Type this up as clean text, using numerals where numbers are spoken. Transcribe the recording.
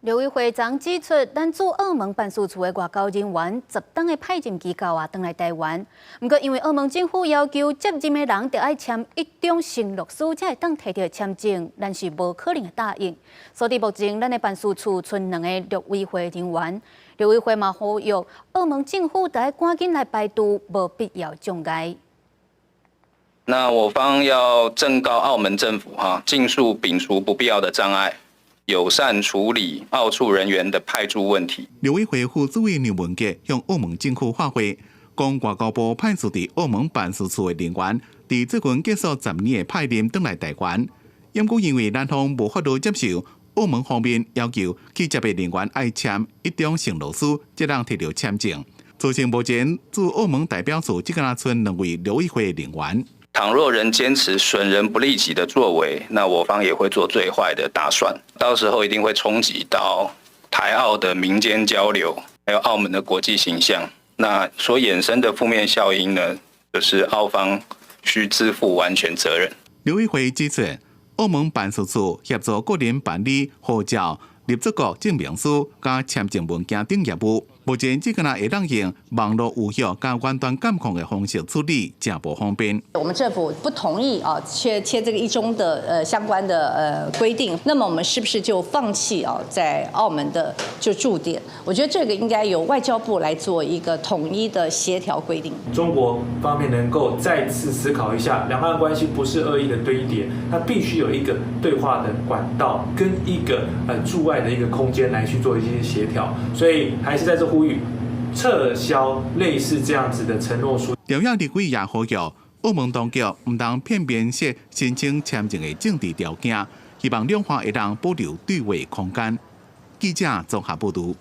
陸委會昨指出，咱駐澳門辦事處的外交人員十冬的派任期到啊，轉來台灣。毋過因為澳門政府要求接任的人著愛簽一張承諾書，才會當提著簽證，咱是無可能會答應。所以目前咱的辦事處賰兩个陸委會人員，陸委會嘛呼籲澳門政府著愛趕緊來排除無必要障礙。那我方要正告澳門政府，哈，盡速摒除不必要的障礙，友善處理澳處人員的派駐問題。陸委會副主委梁文傑向澳門政府發話，講外交部派駐佇澳門辦事處的人員，佇最近結束10年的派任，轉來台灣。毋過因為咱方無法度接受澳門方面要求去接的人員愛簽一張承諾書，才通提著簽證。造成目前駐澳門代表處只敢若賰兩位陸委會的人員。倘若仍堅持損人不利己的作為，那我方也會做最壞的打算，到時候一定會衝擊到台澳的民間交流，還有澳門的國際形象。那所衍生的負面效應呢，就是澳方需自負完全責任。陸委會指出，澳門辦事處協助個人辦理護照、入出國證明書佮簽證文件等業務，目前只敢若會當用網路預約佮遠端監控的方式處理，誠無方便。我們政府不同意啊，簽簽這個一中的相關的規定，那麼我們是不是就放棄啊在澳門的就駐點？我覺得這個應該由外交部來做一個統一的協調規定。中國方面能夠再次思考一下，兩岸關係不是惡意的堆疊，它必須有一個對話的管道跟一個駐外的一個空間來去做一些協調，所以還是在這呼籲撤銷類似這樣子的承諾書。朝野立委也呼籲澳門當局毋通片面設申請簽證的政治條件，希望兩岸會當保留對話空間。記者綜合報導。